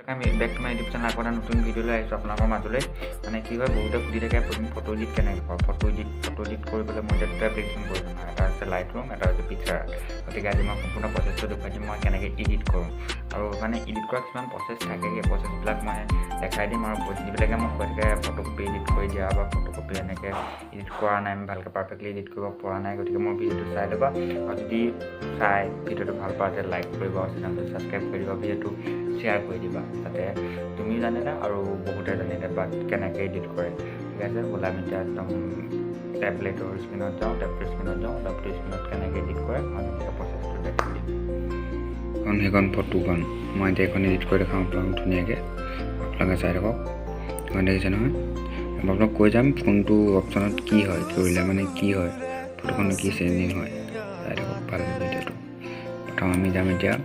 Welcome back to my YouTube channel. আকৌ এটা নতুন ভিডিঅ' লৈ আহিছোঁ আপোনালোকৰ মাজলৈ। মানে কি হয়, বহুতে সুধি থাকে, আপুনি ফটো এডিট কেনেকৈ কৰে? ফটো এডিট কৰিবলৈ মই এতিয়া দুটা এপ্লিকেশ্যন কৰিছোঁ। এটা হৈছে লাইট ৰুম, এটা হৈছে পিকচাৰ। গতিকে আজি মই সম্পূৰ্ণ প্ৰচেছটো দেখুৱাই দিম, মই কেনেকৈ এডিট কৰোঁ। আৰু মানে এডিট কৰা কিছুমান প্ৰচেছ থাকে, সেই প্ৰচেছবিলাক মই দেখাই দিম। আৰু যিবিলাকে মোক কৈ থাকে ফটোকপি এডিট কৰি দিয়া বা ফটোকপি এনেকৈ এডিট কৰা নাই, আমি ভালকৈ পাৰফেক্টলি এডিট কৰিব পৰা নাই, গতিকে মোৰ ভিডিঅ'টো চাই ল'বা। আৰু যদি চাই ভিডিঅ'টো ভাল পোৱা, তেতিয়া লাইক কৰিব আৰু চেনেলটো ছাবস্ক্ৰাইব কৰি দিবা, ভিডিঅ'টো শ্বেয়াৰ কৰি দিবা, যাতে তুমিও জানিলা আৰু বহুতে জানিলে বা কেনেকৈ এডিট কৰে। ঠিক আছে, ব'লা আমি এতিয়া একদম টেবলেটৰ স্ক্ৰীণত যাওঁ। টেবলেট স্ক্ৰীণত যাওঁ, লেপটপ স্ক্ৰীণত কেনেকৈ এডিট কৰে মই তেতিয়া প্ৰচেছটো দেখাই দিম। এখন সেইখন ফটোখন মই এতিয়া এখন এডিট কৰি দেখাম আপোনালোকক ধুনীয়াকৈ, আপোনালোকে চাই থাকক। এখন দেখিছে নহয়? আপোনালোক কৈ যাম কোনটো অপশ্যনত কি হয়, কৰিলে মানে কি হয়, ফটোখনত কি চেঞ্জিং হয়। চাই থাকক ভাল ভিডিঅ'টো। প্ৰথম আমি যাম এতিয়া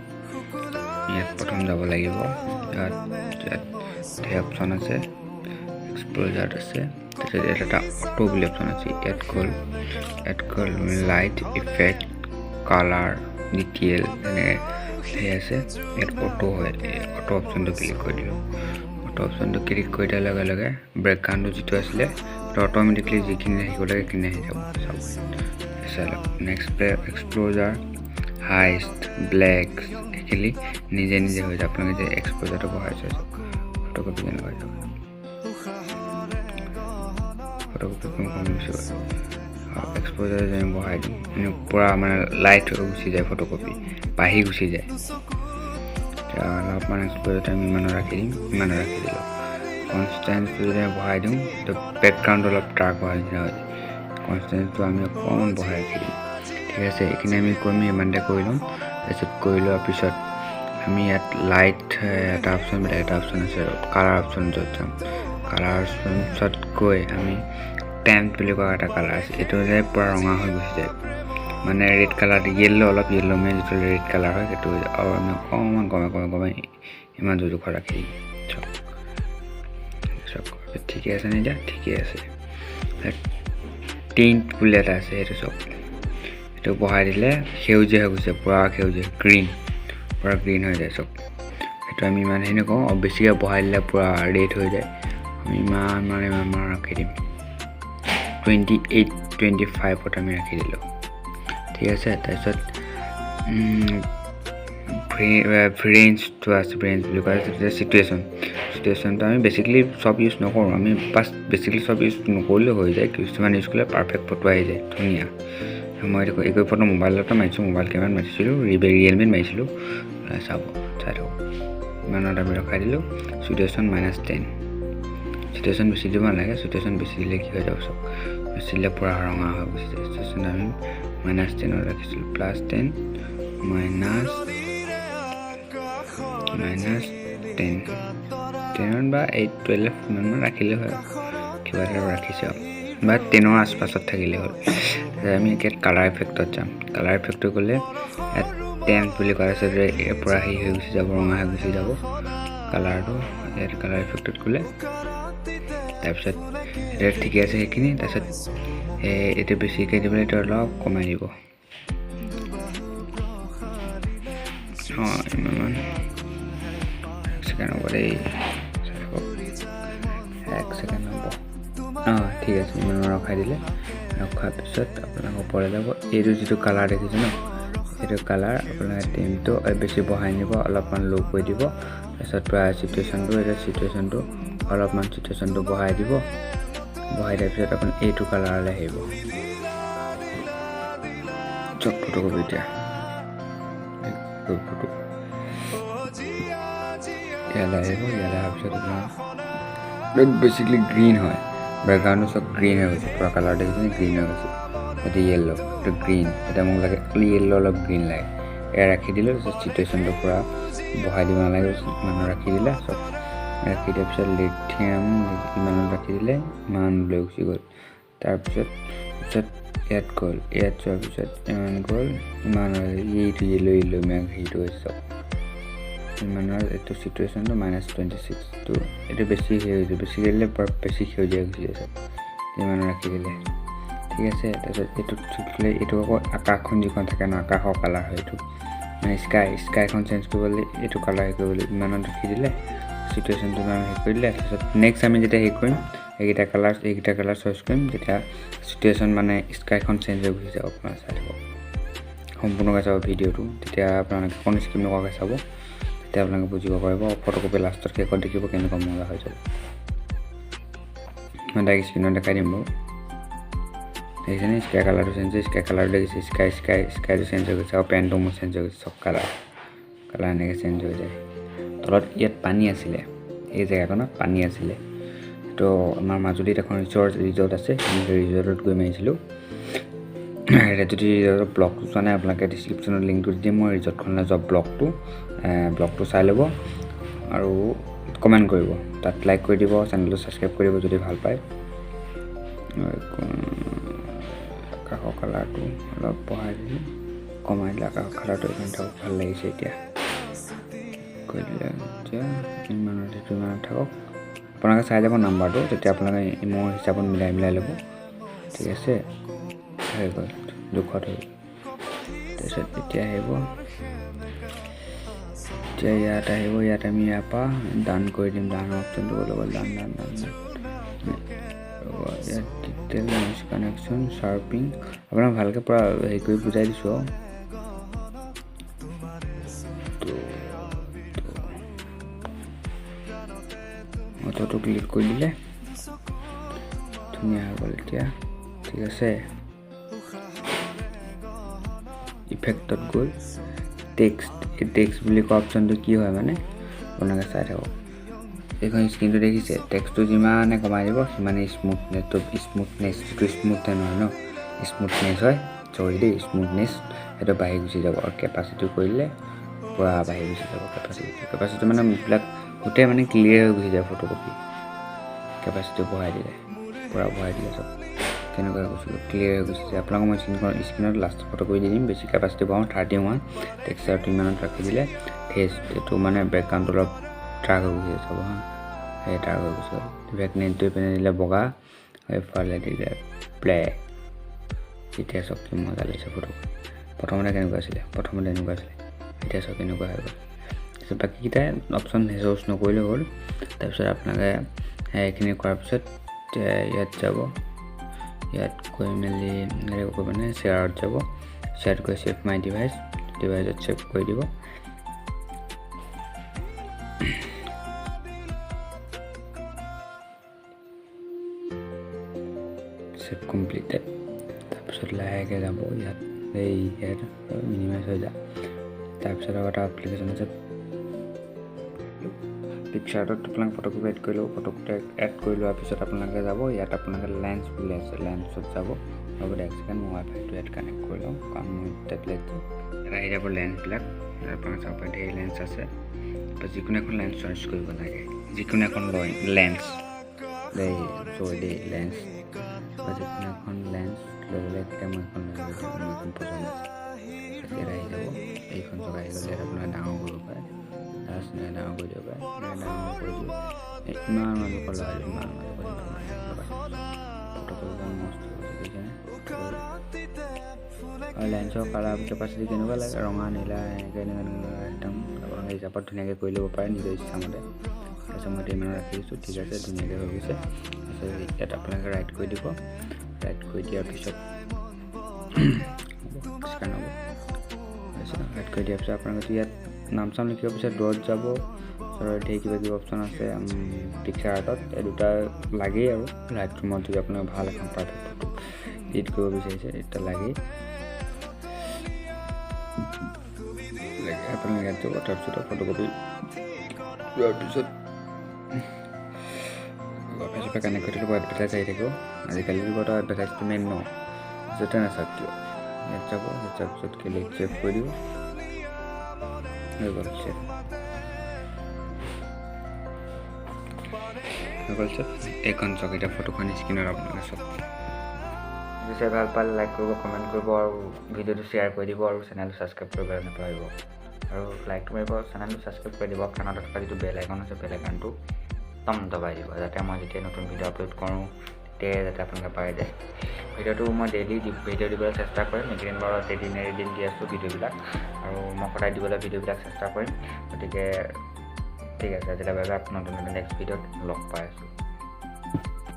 ইয়াত, প্ৰথম যাব লাগিব ইয়াত। ইয়াত ধেৰ অপশ্যন আছে, এক্সপ'জাৰত আছে, তাৰপিছত ইয়াত এটা অটো বুলি অপশ্যন আছে। ইয়াত গ'ল লাইট ইফেক্ট, কালাৰ, ডিটেইল, এনেকৈ ধেৰ আছে। ইয়াত অটো হয়, অটো অপশ্যনটো ক্লিক কৰি দিলোঁ। অটো অপশ্যনটো ক্লিক কৰি দিয়াৰ লগে লগে বেকগ্ৰাউণ্ডটো যিটো আছিলে সেইটো অট'মেটিকলি যিখিনি আহিব লাগে সেইখিনি আহি যাব। চাব, চাই লওক। নেক্সট এক্সপ'জাৰ, হাইষ্ট, ব্লেক, সেইখিনি নিজে নিজে হৈ যায়। আপোনালোকে যে এক্সপ'জাৰটো বঢ়াই চাই চাওক, ফটোকপি কেনেকুৱা হৈ যাব। ফটোকপি কম কম গুচি গ'ল। আৰু এক্সপ'জাৰ যদি আমি বঢ়াই দিওঁ, মানে পূৰা মানে লাইট হৈ গুচি যায়, ফটোকপি বাঢ়ি গুচি যায়। এতিয়া অলপমান এক্সপ'জাৰটো আমি ইমানত ৰাখি দিম, ইমানত ৰাখি দিলোঁ। কনট্ৰাষ্টটো যদি আমি বঢ়াই দিওঁ, তো বেকগ্ৰাউণ্ডটো অলপ ডাৰ্ক হোৱাৰ নিচিনা হৈ যায়। কনট্ৰাষ্টটো আমি অকণমান বঢ়াই ৰাখি দিম। ঠিক আছে, এইখিনি আমি কৰিম, ইমানতে কৰি ল'ম। তাৰপিছত কৰি লোৱাৰ পিছত আমি ইয়াত লাইট এটা অপশ্যন, বেলেগ এটা অপশ্যন আছে, কালাৰ অপশ্যনটোত যাম। কালাৰ অপশ্যনছত গৈ আমি টেম্প বুলি কোৱা এটা কালাৰ আছে, এইটো যে পূৰা ৰঙা হৈ গুচি যায়, মানে ৰেড কালাৰ, য়েল্ল', অলপ য়েল্ল' মানে যিটো ৰেড কালাৰ হয় সেইটো হৈ যায়। আৰু আমি অকণমান কমাই কমাই কমাই ইমান জোখত ৰাখি দিম। চাওক চাওক, ঠিকে আছেনে এতিয়া? ঠিকে আছে। টিণ্ট বুলি এটা আছে, সেইটো চাওক। সেইটো বঢ়াই দিলে সেউজীয়া হৈ গৈছে, পূৰা সেউজীয়া, গ্ৰীণ, পূৰা গ্ৰীণ হৈ যায়। চাওক, সেইটো আমি ইমানখিনি নকওঁ আৰু বেছিকৈ বঢ়াই দিলে পূৰা ৰেড হৈ যায়। আমি ইমান মানে ইমান মান ৰাখি দিম, 28, 25ত আমি ৰাখি দিলোঁ। ঠিক আছে। তাৰপিছত ফ্ৰেঞ্চটো আছে, ফ্ৰেঞ্চ বুলি কোৱা আছে। চিটুৱেশ্যনটো আমি বেচিকেলি চব ইউজ নকৰোঁ। আমি বাছ বেচিকেলি চব ইউজ নকৰিলেও হৈ যায়। কিছুমান ইউজ কৰিলে পাৰফেক্ট ফটো আহি যায় ধুনীয়া। মই এইটো ফটো মোবাইলতে মাৰিছোঁ, মোবাইল কেমেৰাত মাৰিছিলোঁ, ৰিয়েলমিত মাৰিছিলোঁ। চাব, চাই থাকক। ইমানত আমি ৰখাই দিলোঁ। চিটুৱেশ্যন -10। চিটুৱেশ্যন বেছি দিব নালাগে। চিটুৱেশ্যন বেছি দিলে কি হৈ যাব চাওক, বেছি দিলে পূৰা ৰঙা হৈ গুচি যায়। চিটুৱেশ্যন আমি -10ত ৰাখিছিলোঁ, +10, -10, 10ত বা 8, 12 ইমানমান ৰাখিলে হয়, কিবা এটা ৰাখিছোঁ আৰু বা 10ৰ আচপাছত থাকিলে হ'ল। আমি ইয়াত কালাৰ ইফেক্টত যাম। কালাৰ ইফেক্টত গ'লে ইয়াত টেন বুলি কোৱা আছে, ইয়াৰ পৰা হেৰি হৈ গুচি যাব, ৰঙা হৈ গুচি যাব কালাৰটো ইয়াত কালাৰ ইফেক্টত গ'লে। তাৰপিছত এতিয়া ঠিকে আছে সেইখিনি। তাৰপিছত এইটো বেছিকৈ দিবলৈ এইটো অলপ কমাই দিব। অঁ, ইমানমান। এক ছেকেণ্ড হ'ব দেই, এক ছেকেণ্ড হ'ব। অঁ, ঠিক আছে, ইমান ৰখাই দিলে। ৰখাৰ পিছত আপোনালোক ওপৰলৈ যাব। এইটো যিটো কালাৰ দেখিছে ন, এইটো কালাৰ আপোনালোকে টিমটো বেছি বঢ়াই নিব, অলপমান ল' কৰি দিব। তাৰপিছত চিটুৱেশ্যনটো, এতিয়া চিটুৱেশ্যনটো অলপমান চিটুৱেশ্যনটো বঢ়াই দিব। বঢ়াই দিয়াৰ পিছত আপুনি এইটো কালাৰলৈ আহিব। চব ফটোকপি এতিয়া ফটো ইয়ালৈ আহিব। ইয়ালৈ অহাৰ পিছত আপোনাৰ বেচিকেলি গ্ৰীণ হয়, বেকগ্ৰাউণ্ডটো চব গ্ৰীণ হৈ গৈছে। পূৰা কালাৰ দেখিছেনে? গ্ৰীণ হৈ গৈছে। এইটো য়েল্ল', এইটো গ্ৰীণ। এতিয়া মোক লাগে য়েল্ল', অলপ গ্ৰীণ লাগে। এয়া ৰাখি দিলোঁ। তাৰপিছত চিটুৱেশ্যনটো পূৰা বঢ়াই দিব নালাগে, ইমানত ৰাখি দিলে। চব ৰাখি দিয়াৰ পিছত লিথিয়াম ইমানত ৰাখি দিলে, ইমান লৈ গুচি গ'ল। তাৰপিছত পিছত ইয়াত গ'ল। ইয়াত যোৱাৰ পিছত ইমান গ'ল, ইমান এইটো য়েল্ল', য়েল্ল' মেঘ সেইটো হৈছে। চব ইমানৰ এইটো চিটুৱেশ্যনটো -26টো, এইটো বেছি সেউজীয়া, বেছি দিলে বেছি সেউজীয়া গুচি যায়। চব ইমানত ৰাখি দিলে ঠিক আছে। তাৰপিছত এইটোত থলে এইটো আকৌ আকাশখন যিখন থাকে ন, আকাশৰ কালাৰ হয় এইটো, মানে স্কাইখন চেঞ্জ কৰিবলৈ এইটো কালাৰ হেৰি কৰিবলৈ ইমানত ৰাখি দিলে। চিটুৱেশ্যনটো আমি হেৰি কৰি দিলে। তাৰপিছত নেক্সট আমি যেতিয়া হেৰি কৰিম এইকেইটা কালাৰ চইচ কৰিম, তেতিয়া চিটুৱেশ্যন মানে স্কাইখন চেঞ্জ হৈ গুচি যাব। আপোনালোকে চাই থাকক, সম্পূৰ্ণকৈ চাব ভিডিঅ'টো, তেতিয়া আপোনালোকে কোনো স্কিপ নকৰাকৈ চাব, তেতিয়া আপোনালোকে বুজিব পাৰিব। ফটোকপি লাষ্টত শেষত দেখিব কেনেকুৱা মজা হৈ যাব। মই ডাইৰেক্ট স্ক্ৰীণত দেখাই দিম বাৰু। দেখিছেনে স্কাই কালাৰটো চেঞ্জ হৈছে, স্কাই কালাৰটো দেখিছে, স্কাই স্কাই স্কাইটো চেঞ্জ হৈ গৈছে আৰু পেণ্টটো মোৰ চেঞ্জ হৈ গৈছে। চব কালাৰ কালাৰ এনেকৈ চেঞ্জ হৈ যায়। তলত ইয়াত পানী আছিলে, এই জেগাখনত পানী আছিলে। তো আমাৰ মাজুলীত এখন ৰিজৰ্ট আছে, আমি সেই ৰিজৰ্টত গৈ মাৰিছিলোঁ। যদি ৰিজৰ্টৰ ব্লগটো চোৱা নাই আপোনালোকে ডিছক্ৰিপশ্যনত লিংকটো দি দিম, মই ৰিজৰ্টখনলৈ যোৱা ব্লগটো চাই ল'ব আৰু কমেণ্ট কৰিব, তাত লাইক কৰি দিব, চেনেলটো ছাবস্ক্ৰাইব কৰিব যদি ভাল পায়। আকাশৰ কালাৰটো অলপ বঢ়াই দিলোঁ, কমাই দিলে আকাশৰ কালাৰটো এইখিনি থাকক, ভাল লাগিছে এতিয়া। কৰি দিলে এতিয়া ইমানত সেইটো ইমানত থাকক। আপোনালোকে চাই যাব নাম্বাৰটো, তেতিয়া আপোনালোকে মোৰ হিচাপত মিলাই মিলাই ল'ব, ঠিক আছে। হৈ গ'ল, জোখত হৈ গ'ল। তাৰপিছত এতিয়া আহিব, এতিয়া ইয়াত আহিব, ইয়াত আমি ইয়াৰ পৰা ডান কৰি দিম। ডান অপশ্যনটো গ'ল ডান ডান ডান ডান। ইয়াত ডিটেইল কানেকশ্যন শ্বাৰ্পিং আপোনাক ভালকৈ পূৰা হেৰি কৰি বুজাই দিছোঁ আৰু। অটোটো ক্লিক কৰি দিলে ধুনীয়া হৈ গ'ল এতিয়া, ঠিক আছে। ইফেক্টত গৈ টেক্সট, এই টেক্সট বুলি কোৱা অপশ্যনটো কি হয় মানে আপোনালোকে চাই থাকক। এইখন স্ক্ৰীণটো দেখিছে, টেক্সটটো যিমানে কমাই দিব সিমানেই স্মুথনেছটো, স্মুথনেছ যিটো স্মুথ নহয় ন, স্মুথনেছ হয়, চৰি দেই, স্মুথনেছ সেইটো বাঢ়ি গুচি যাব। আৰু কেপাচিটি কৰিলে পূৰা বাঢ়ি গুচি যাব কেপাচিটি। কেপাচিটি মানে এইবিলাক গোটেই মানে ক্লিয়াৰ হৈ গুচি যায়। ফটোকপি কেপাচিটি বঢ়াই দিলে, পূৰা বঢ়াই দিলে চব কেনেকুৱা হৈ গুচি গ'ল, ক্লিয়াৰ হৈ গুচি যায়। আপোনালোকক মই স্ক্ৰীণত লাষ্ট ফটো কৰি দি দিম। বেছি কেপাচিটি বঢ়াওঁ 31, টেক্সচাৰটো ইমানত ৰাখি দিলে ফেচ এইটো মানে বেকগ্ৰাউণ্ডটো অলপ ডাৰ্ক হৈ গুচি যাব। হা, সেই ডাৰ্ক হৈ গুচি গ'ল। ভেকনেটটো এইপিনে দিলে বগা, এইফালে দিলে ব্লেক। এতিয়া চব কি মজা লাগিছে ফটো। প্ৰথমতে কেনেকুৱা আছিলে, প্ৰথমতে এনেকুৱা আছিলে, এতিয়া চব কেনেকুৱা হৈ গ'ল। তাৰপিছত বাকীকেইটাই অপশ্যন চুজ নকৰিলেও হ'ল। তাৰপিছত আপোনালোকে এইখিনি কৰাৰ পিছত ইয়াত যাব, ইয়াত গৈ মেলি মানে শ্বেয়াৰত যাব, শ্বেয়াৰত গৈ ছেভ মাই ডিভাইচ, ডিভাইচত ছেভ কৰি দিব। Save completed. তাৰপিছত লাহেকৈ যাব ইয়াত, এই ইয়াত মিনিমাইজ হৈ যায়। তাৰপিছত আৰু এটা এপ্লিকেশ্যন আছে পিকচাৰটোত, আপোনালোকে ফটোকপি এড কৰি ল'ব। ফটোকপি এড কৰি লোৱাৰ পিছত আপোনালোকে যাব ইয়াত, আপোনালোকে লেন্স বুলি আছে, লেন্সত যাব। ৰ'ব এক ছেকেণ্ড, মই ৱাইফাইটো ইয়াত কানেক্ট কৰি লওঁ, কাৰণ মোৰ টেবলেট ইয়াত আহি যাব লেন্সবিলাক। আপোনালোকে চাব পাৰে ধেৰ লেন্স আছে। যিকোনো এখন লেন্স চইচ কৰিব লাগে, যিকোনো এখন লেন্স দেই, চৰি দেই, লেন্স বা যিকোনো এখন লেন্স লৈ ল'লে এতিয়া মই এখন লৈ ল'লোঁ, মোৰ এখন পচন্দ আছে। ইয়াত আহি যাব, এইখন চক আহি গ'লে ইয়াত আপোনালোকে ডাঙৰ কৰিব পাৰে, ডাঙৰ কৰি দিব পাৰে, ডাঙৰ কৰি দিব। ইমান মানুহৰ লগাই দিব, ইমান মানুহৰ লগাই ফটোকপিখন মস্ত হৈ গৈছে, দেখিছেনে? আৰু লেন্সৰ কালাৰ কেপাচিটি কেনেকুৱা লাগে, ৰঙা নীলা এনেকৈ এনেকৈ এনেকুৱা একদম আপোনালোকে হিচাপত ধুনীয়াকৈ কৰি ল'ব পাৰে নিজৰ ইচ্ছামতে। তাৰপিছত মই ইমানত ৰাখি দিছোঁ, ঠিক আছে, ধুনীয়াকৈ হৈ গৈছে। তাৰপিছত ইয়াত আপোনালোকে ৰাইট কৰি দিব, ৰাইট কৰি দিয়াৰ পিছত স্কেন হ'ব। তাৰপিছত ৰাইট কৰি দিয়াৰ পিছত আপোনালোকে ইয়াত নাম চাম লিখিব, পিছত ড্ৰত যাব, ধেৰ কিবা কিবি অপশ্যন আছে পিকচাৰ আৰ্টত, এই দুটা লাগেই। আৰু লাইট ৰুমত যদি আপোনালোকে ভাল এখন পাৰফেক্ট ফটো এডিট কৰিব বিচাৰিছে তেতিয়া লাগেই। আপোনালোকে ইয়াত যাব, তাৰপিছত ফটোকপি যোৱাৰ পিছত ৱাইফাই চাইফাই কানেক্ট কৰি থাকিব, এডভাৰটাইজ আহি থাকিব। আজিকালি যুগত এডভাৰটাইজটো মেইন ন, য'তে নাচাওক কিয়। ইয়াত যাব, ইয়াত যোৱাৰ পিছত ক্লিক ছেভ কৰি দিব, হৈ গ'ল ছেভ, হৈ গ'ল ছেভ। এইখন চাওক এতিয়া ফটোখন স্ক্ৰীণত আপোনালোকে চাওক। যদি ভাল পালে লাইক কৰিব, কমেণ্ট কৰিব আৰু ভিডিঅ'টো শ্বেয়াৰ কৰি দিব আৰু চেনেলটো ছাবস্ক্ৰাইব কৰিবলৈ নাপাহৰিব। আৰু লাইকটো মাৰিব, চেনেলটো ছাবস্ক্ৰাইব কৰি দিব, কাণত থকা যিটো বেল আইকন আছে বেল আইকনটো একদম দবাই দিব, যাতে মই যেতিয়া নতুন ভিডিঅ' আপলোড কৰোঁ তেতিয়াই যাতে আপোনালোকে পাই যায়। ভিডিঅ'টো মই ডেইলি ভিডিঅ' দিবলৈ চেষ্টা কৰিম। এইকেইদিন বাৰু এদিন এদিন দি আছোঁ ভিডিঅ'বিলাক, আৰু মই সদায় দিবলৈ ভিডিঅ'বিলাক চেষ্টা কৰিম। গতিকে ঠিক আছে, আজিলৈ বাই বাই। নতুন নতুন নেক্সট ভিডিঅ'ত লগ পাই আছোঁ।